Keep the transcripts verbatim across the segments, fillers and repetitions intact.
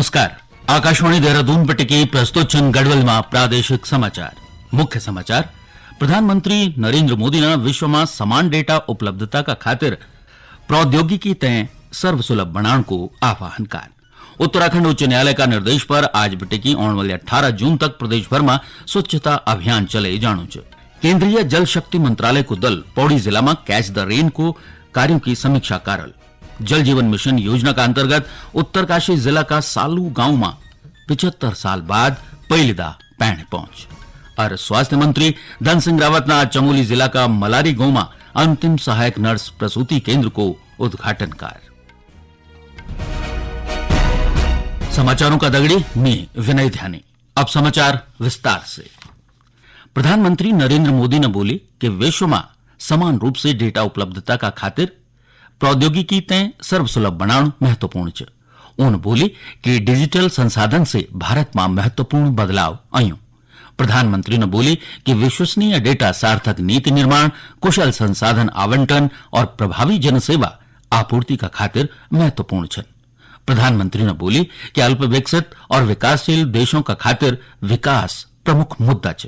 नमस्कार। आकाशवाणी देहरादून बटिकी प्रस्तुत छन गढ़वाल मा प्रादेशिक समाचार। मुख्य समाचार, प्रधानमंत्री नरेंद्र मोदी ना विश्व मा समान डेटा उपलब्धता का खातिर प्रौद्योगिकी तै सर्वसुलभ बनाण को आह्वान कार। उत्तराखंड उच्च न्यायालय का निर्देश पर आज बटिकी औण वाली अठारह जून तक प्रदेश भर मा स्वच्छता अभियान चले जाणु च। केंद्रीय जल शक्ति मंत्रालय को दल पौड़ी जिला मा Catch the Rain को कार्यों की समीक्षा कारल। जल जीवन मिशन योजना का अंतर्गत उत्तरकाशी जिला का सालू गांव मा पिचहत्तर साल बाद पहली दा पैणे पहुंच। और स्वास्थ्य मंत्री धन सिंह रावत ने आज चमोली जिला का मलारी गांव मा अंतिम सहायक नर्स प्रसूति केंद्र को उद्घाटन कर। समाचारों का दगड़ी मी विनय ध्यानी। अब समाचार विस्तार से। प्रधानमंत्री नरेंद्र मोदी ने बोली कि विश्व मा समान रूप से डेटा उपलब्धता का खातिर प्रौद्योगिकी तै सर्वसुलभ बनाण महत्वपूर्ण च। उन बोली कि डिजिटल संसाधन से भारत मा महत्वपूर्ण बदलाव आयु। प्रधानमंत्री ने बोली कि विश्वसनीय डेटा सार्थक नीति निर्माण, कुशल संसाधन आवंटन और प्रभावी जनसेवा आपूर्ति का खातिर महत्वपूर्ण छन। प्रधानमंत्री ने बोली कि अल्प विकसित और विकासशील देशों का खातिर विकास प्रमुख मुद्दा च।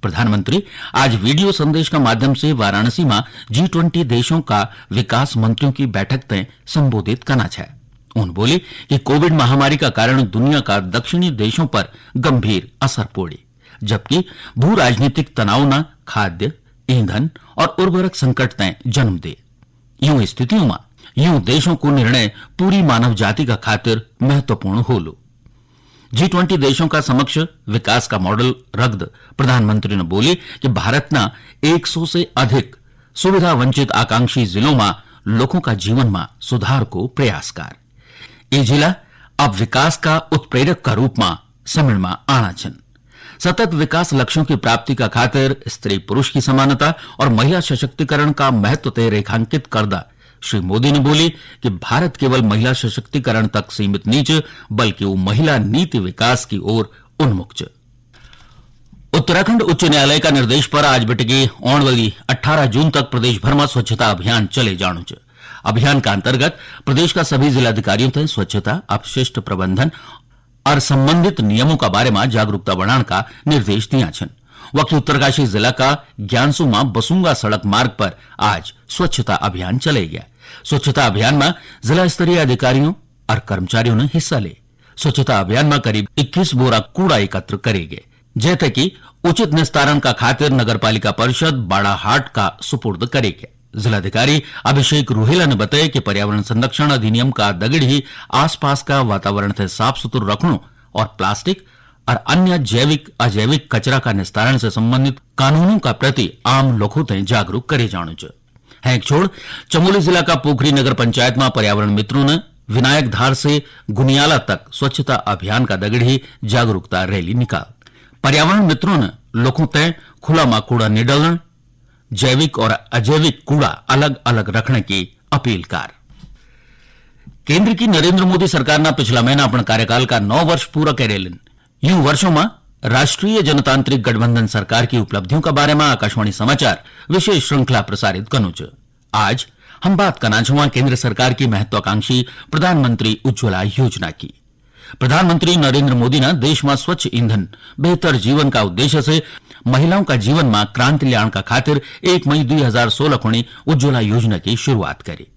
प्रधानमंत्री आज वीडियो संदेश का माध्यम से वाराणसी में जी ट्वेंटी देशों का विकास मंत्रियों की बैठक तै संबोधित करना छै। उन बोली कि कोविड महामारी का कारण दुनिया का दक्षिणी देशों पर गंभीर असर पड़ी, जबकि भू राजनीतिक तनाव ना खाद्य, ईंधन और उर्वरक संकट तै जन्म दे। यूं स्थितियों में यूं देशों को निर्णय पूरी मानव जाति का खातिर महत्वपूर्ण होलो। जी ट्वेंटी देशों का समक्ष विकास का मॉडल रख द प्रधानमंत्री ने बोली कि भारत ना एक सौ से अधिक सुविधा वंचित आकांक्षी जिलों में लोगों का जीवन में सुधार को प्रयास कर। ये जिला अब विकास का उत्प्रेरक का रूप में समझ में आना छन। सतत विकास लक्ष्यों की प्राप्ति का खातिर स्त्री पुरुष की समानता और महिला सशक्तिकरण का महत्व ते रेखांकित करदा श्री मोदी ने बोली कि भारत केवल महिला सशक्तिकरण तक सीमित नी च, बल्कि वो महिला नीति विकास की ओर उन्मुख च। उत्तराखंड उच्च न्यायालय का निर्देश पर आज बटिकी औण वाली अठारह जून तक प्रदेश भर में स्वच्छता अभियान चले जाणु च। अभियान का अंतर्गत प्रदेश का सभी जिलाधिकारियों तै स्वच्छता, अपशिष्ट प्रबंधन और संबंधित नियमों का बारे में जागरूकता बढ़ाने का निर्देश दिया छन। वकी उत्तरकाशी जिला का ज्ञानसू में बसुंगा सड़क मार्ग पर आज स्वच्छता अभियान चले गया। स्वच्छता अभियान में जिला स्तरीय अधिकारियों और कर्मचारियों ने हिस्सा ले। स्वच्छता अभियान में करीब इक्कीस बोरा कूड़ा एकत्र करे गए, जैसे कि उचित निस्तारण का खातिर नगर पालिका परिषद बाड़ाहाट का सुपुर्द करे गए। जिलाधिकारी अभिषेक रुहेला ने बताया कि पर्यावरण संरक्षण अधिनियम का दगड़ ही आसपास का वातावरण से साफ सुथरू रखणो और प्लास्टिक और अन्य जैविक अजैविक कचरा का निस्तारण से संबंधित कानूनों का प्रति आम लोगों तक जागरूक करे जाणो च। हैं एक छोड़, चमोली जिला का पोखरी नगर पंचायत में पर्यावरण मित्रों ने विनायक धार से गुनियाला तक स्वच्छता अभियान का दगड़ ही जागरूकता रैली निकाल। पर्यावरण मित्रों ने लोगों तय खुला मा कूड़ा निडलन, जैविक और अजैविक कूड़ा अलग-अलग रखने की अपील कार। केंद्र की नरेंद्र मोदी सरकार ना पिछला महीना अपना कार्यकाल का नौ वर्ष पूरा करे लेन। यूं वर्षों में राष्ट्रीय जनतांत्रिक गठबंधन सरकार की उपलब्धियों का बारे में आकाशवाणी समाचार विशेष श्रृंखला प्रसारित कनु च। आज हम बात करना छुआ केंद्र सरकार की महत्वाकांक्षी प्रधानमंत्री उज्ज्वला योजना की। प्रधानमंत्री नरेंद्र मोदी ने देश में स्वच्छ ईंधन, बेहतर जीवन का उद्देश्य से महिलाओं का जीवन में क्रांति ल्याण का खातिर एक मई दो हज़ार सोलह खुणी उज्ज्वला योजना की शुरुआत करी।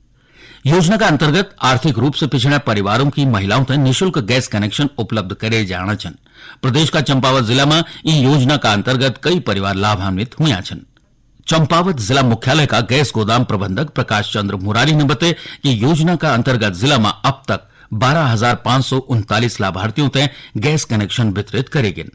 योजना का अंतर्गत आर्थिक रूप से पिछड़ा परिवारों की महिलाओं तक निशुल्क गैस कनेक्शन उपलब्ध करे जाना छन। प्रदेश का चंपावत जिला में ई योजना का अंतर्गत कई परिवार लाभान्वित हुआ छन। चंपावत जिला मुख्यालय का गैस गोदाम प्रबंधक प्रकाश चंद्र मुरारी ने बताया कि योजना का अंतर्गत जिला में अब तक बारह हजार पाँच सौ उनतालीस लाभार्थियों तक गैस कनेक्शन वितरित करे गए।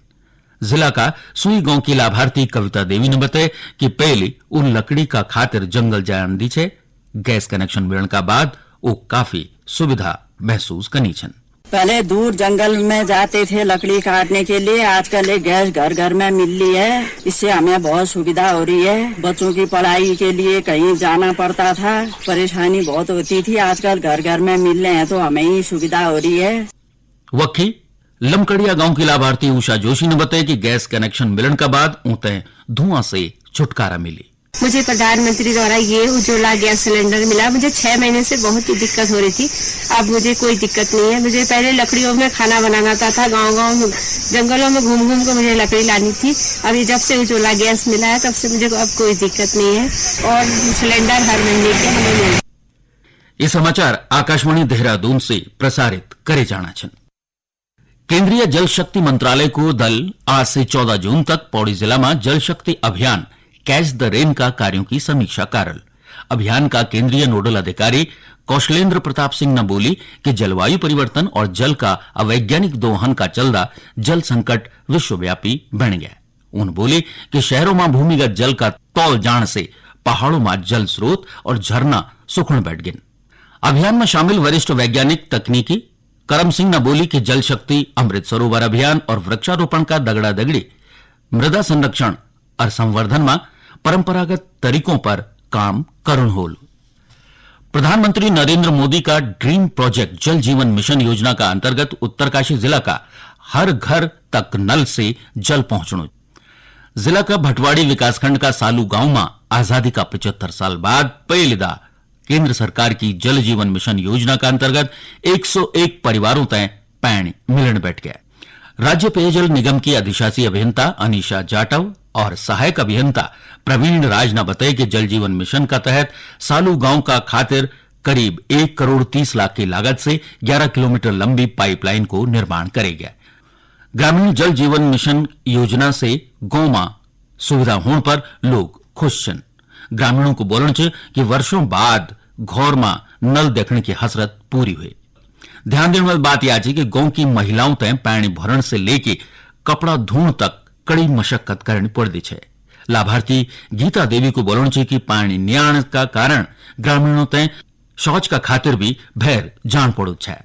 जिला का सुई गांव की लाभार्थी कविता देवी ने बताया कि पहली उ लकड़ी का खातिर जंगल जान दी छे, गैस कनेक्शन मिलने का बाद वो काफी सुविधा महसूस करनी छन। पहले दूर जंगल में जाते थे लकड़ी काटने के लिए, आजकल ये गैस घर घर में मिल रही है, इससे हमें बहुत सुविधा हो रही है। बच्चों की पढ़ाई के लिए कहीं जाना पड़ता था, परेशानी बहुत होती थी, आजकल घर घर में मिल रहे हैं तो हमें ही सुविधा हो रही है। वखी लमकड़िया गांव की लाभार्थी उषा जोशी ने बताया कि गैस कनेक्शन मिलन का बाद उते धुआं से छुटकारा मिली। मुझे प्रधानमंत्री द्वारा ये उज्ज्वला गैस सिलेंडर मिला। मुझे छह महीने से बहुत ही दिक्कत हो रही थी, अब मुझे कोई दिक्कत नहीं है। मुझे पहले लकड़ियों में खाना बनाना आता था, गांव गांव में, जंगलों में घूम घूम कर मुझे लकड़ी लानी थी। अब ये जब से उज्ज्वला गैस मिला है, तब से मुझे अब कोई दिक्कत नहीं है और सिलेंडर हर महीने के हमें मिल ये समाचार आकाशवाणी देहरादून से प्रसारित करे जाना छन। केंद्रीय जल शक्ति मंत्रालय को दल आज से चौदह जून तक पौड़ी जिला में जल शक्ति अभियान कैच द रेन का कार्यों की समीक्षा करल। अभियान का केंद्रीय नोडल अधिकारी कौशलेंद्र प्रताप सिंह ने बोली कि जलवायु परिवर्तन और जल का अवैज्ञानिक दोहन का चलदा जल संकट विश्वव्यापी बन गया। उन बोले कि शहरों में भूमिगत जल का तौल जाण से पहाड़ों में जल स्रोत और झरना सुखण बैठ गए। अभियान में शामिल वरिष्ठ वैज्ञानिक तकनीकी करम सिंह ने बोली कि जल शक्ति, अमृत सरोवर अभियान और वृक्षारोपण का दगड़ा दगड़ी मृदा संरक्षण और संवर्धन में परंपरागत तरीकों पर काम करुण होल। प्रधानमंत्री नरेंद्र मोदी का ड्रीम प्रोजेक्ट जल जीवन मिशन योजना का अंतर्गत उत्तरकाशी जिला का हर घर तक नल से जल पहुंचणो। जिला का भटवाड़ी विकासखंड का सालू गांव में आजादी का पचहत्तर साल बाद पहली दा केंद्र सरकार की जल जीवन मिशन योजना का अंतर्गत एक सौ एक परिवारों तय पाणी मिलण बैठ गया। राज्य पेयजल निगम की अधिशासी अभियंता अनीशा जाटव और सहायक अभियंता प्रवीण राज ने बताया कि जल जीवन मिशन का तहत सालू गांव का खातिर करीब एक करोड़ तीस लाख की लागत से ग्यारह किलोमीटर लंबी पाइपलाइन को निर्माण करेगा। ग्रामीण जल जीवन मिशन योजना से गांव में सुविधा होण पर लोग खुश छन। ग्रामीणों को बोलण च कि वर्षों बाद घौर में नल देखण की हसरत पूरी हुई। ध्यान देने वाली बात यह है कि गांव की महिलाओं तय पानी भरण से लेके कपड़ा धोण तक कड़ी मशक्कत करनी पड़ती है। लाभार्थी गीता देवी को बोलण च कि पानी नियाण का कारण ग्रामीणों तय शौच का खातिर भी भैर जान पड़ो छै।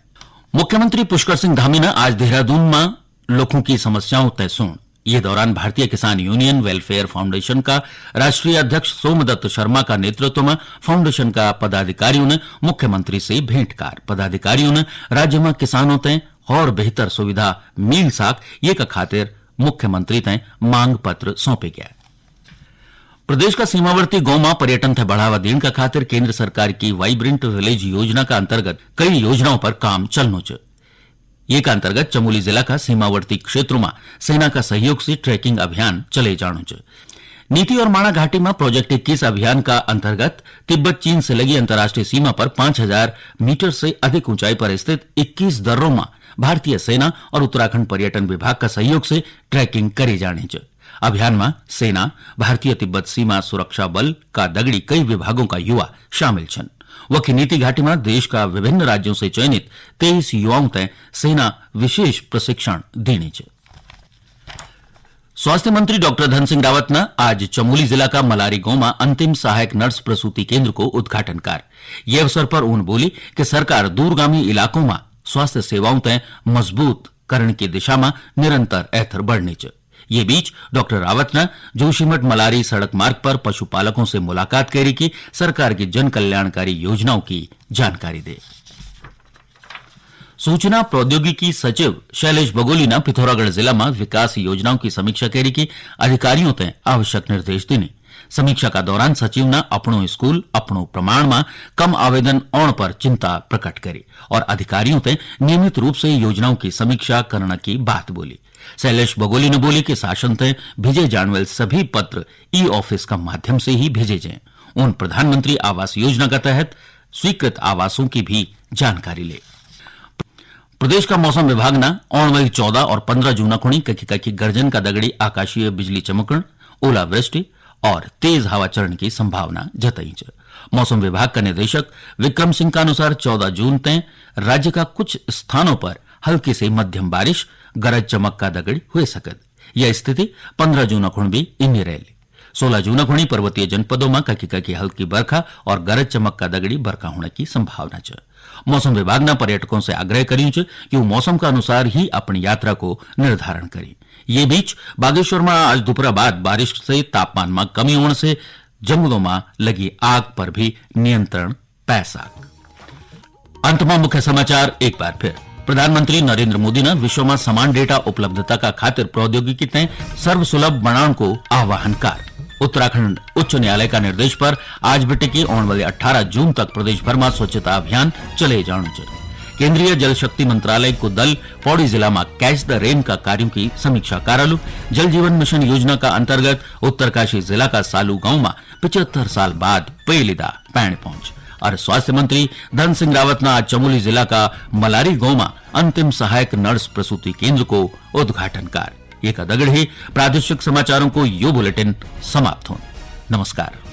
मुख्यमंत्री पुष्कर सिंह धामी ने आज देहरादून में लोगों की समस्याओं तय सुन। ये दौरान भारतीय किसान यूनियन वेलफेयर फाउंडेशन का राष्ट्रीय अध्यक्ष सोमदत्त शर्मा का नेतृत्व में फाउंडेशन का पदाधिकारियों ने मुख्यमंत्री से भेंटकार। पदाधिकारियों ने राज्य में किसानों तय और बेहतर सुविधा मिल साक ये का खातिर मुख्यमंत्री तय मांग पत्र सौंपे गया। प्रदेश का सीमावर्ती गांव में पर्यटन थे बढ़ावा देने का खातिर केंद्र सरकार की वाइब्रेंट विलेज योजना का अंतर्गत कई योजनाओं पर काम चलनो च। ये का अंतर्गत चमोली जिला का सीमावर्ती क्षेत्रों में सेना का सहयोग से ट्रैकिंग अभियान चले जानो च। नीति और माणा घाटी में प्रोजेक्ट इक्कीस अभियान का अंतर्गत तिब्बत चीन से लगी अंतर्राष्ट्रीय सीमा पर पाँच हज़ार मीटर से अधिक ऊंचाई पर स्थित इक्कीस दर्रों में भारतीय सेना और उत्तराखंड पर्यटन विभाग का सहयोग से ट्रैकिंग करी जानी च। अभियान में सेना, भारतीय तिब्बत सीमा सुरक्षा बल का दगड़ी कई विभागों का युवा शामिल छन। वखी नीति घाटी में देश का विभिन्न राज्यों से चयनित तेईस युवाओं तय सेना विशेष प्रशिक्षण देनी च। स्वास्थ्य मंत्री डॉक्टर धन सिंह रावत ने आज चमोली जिला का मलारी गांव में अंतिम सहायक नर्स प्रसूति केंद्र को उद्घाटन कर। ये अवसर पर उन बोली कि सरकार दूरगामी इलाकों में स्वास्थ्य सेवाओं तय मजबूत करण की दिशा में निरंतर एथर बढ़नी च। ये बीच डॉक्टर रावत ने जोशीमठ मलारी सड़क मार्ग पर पशुपालकों से मुलाकात करी की सरकार की जन कल्याणकारी योजनाओं की जानकारी दे। सूचना प्रौद्योगिकी सचिव शैलेश बगोली ने पिथौरागढ़ जिला में विकास योजनाओं की समीक्षा करी की अधिकारियों तय आवश्यक निर्देश देने। समीक्षा का दौरान सचिव ने अपणो स्कूल, अपणो प्रमाण में कम आवेदन आण पर चिंता प्रकट करी और अधिकारियों तय नियमित रूप से योजनाओं की समीक्षा करने की बात बोली। शैलेश बगोली ने बोली कि शासन तय भेजे जाने वाले सभी पत्र ई ऑफिस का माध्यम से ही भेजे जाएं। उन प्रधानमंत्री आवास योजना का तहत स्वीकृत आवासों की भी जानकारी ले। प्रदेश का मौसम विभाग ने आने वाली चौदह और पन्द्रह जून खुणी कखी कखी गर्जन का दगड़ी आकाशीय बिजली चमकण, ओलावृष्टि और तेज हवा चलने की संभावना जताई च। मौसम विभाग का निदेशक विक्रम सिंह का अनुसार चौदह जून तय राज्य का कुछ स्थानों पर हल्की से मध्यम बारिश, गरज चमक का दगड़ी हुए सकत। यह स्थिति पन्द्रह जून खुण भी इन्नी रह ली। सोलह जून खुणी पर्वतीय जनपदों में कखी कखी हल्की बरखा और गरज चमक का दगड़ी बरखा होने की संभावना च। मौसम विभाग ने पर्यटकों से आग्रह करियों च कि वो मौसम का अनुसार ही अपनी यात्रा को निर्धारण करें। ये बीच बागेश्वर में आज दोपहर बाद बारिश से तापमान में कमी होने से जंगलों में लगी आग पर भी नियंत्रण पैसा। अंत में मुख्य समाचार एक बार फिर। प्रधानमंत्री नरेंद्र मोदी ने विश्व में समान डेटा उपलब्धता का खातिर प्रौद्योगिकी तय सर्वसुलभ बनाने को आह्वान कर। उत्तराखंड उच्च न्यायालय का निर्देश पर आज बिटिकी औण वाली अठारह जून तक प्रदेश भर में स्वच्छता अभियान चले जाणु च। केंद्रीय जल शक्ति मंत्रालय को दल पौड़ी जिला में कैच द रेन का कार्यों की समीक्षा करालू। जल जीवन मिशन योजना का अंतर्गत उत्तरकाशी जिला का सालू गांव में पचहत्तर साल बाद पेलिदा पैण पहुंच। और स्वास्थ्य मंत्री धन सिंह रावत ने आज चमोली जिला का मलारी गांव में अंतिम सहायक नर्स प्रसूति केंद्र को उद्घाटन कर। ये का दगड़ ही प्रादेशिक समाचारों को यो बुलेटिन समाप्त होन। नमस्कार।